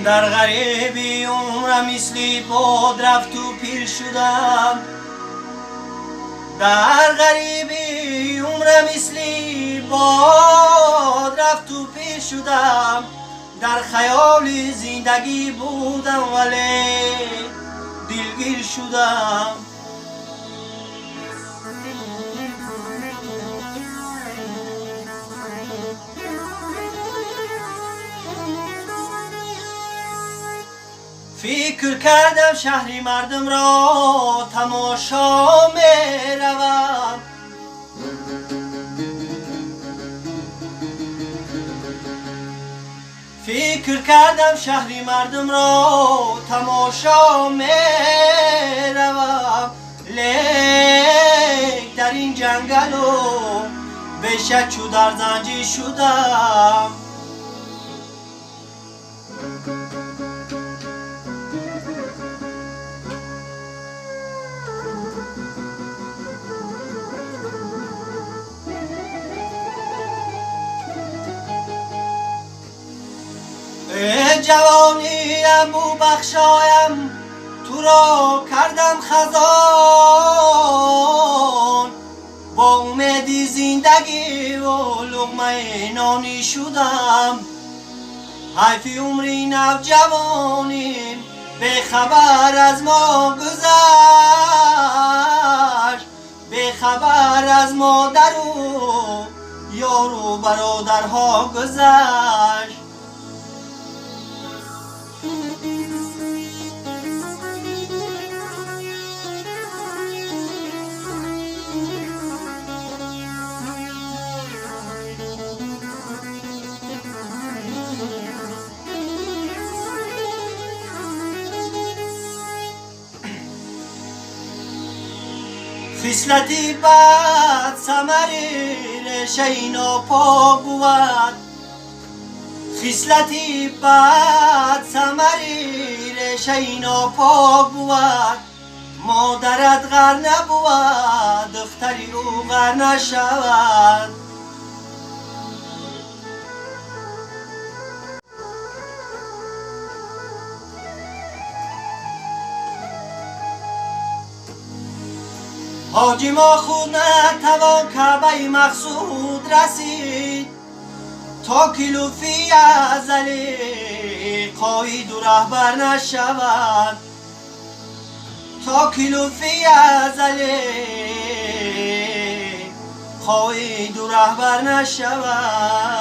Дар ғариби умрам мисли бод рафту пир шудам. Дар ғариби умрам мисли бод рафту пир шудам. Дар хаёли зиндагӣ будам, вале дилгир шудам. Фикр кардам шаҳри мардумро тамошо меравам. Фикр кардам шаҳри мардумро тамошо меравам. Лек дар ин ҷангалу беша чу дар занҷир шудам. Ҷавониям бубахшоям, туро кардам хазон. Бо умеди зиндагиву луқмаи нонӣ шудам. Ҳайфи умри навҷавоним бехабар аз мо гузашт, бехабар аз модару ёру бародарҳо гузашт. Хислати бад самари решаи нопок бувад. Хислати бад самари решаи нопок бувад. Модарат ғар набувад, духтари ӯ ғар нашавад. Ҳоҷи мо худ натавон каъбаи мақсуд расид, то ки лутфи азалӣ қоиду раҳбар нашавад. То ки лутфи азалӣ қоиду раҳбар нашавад.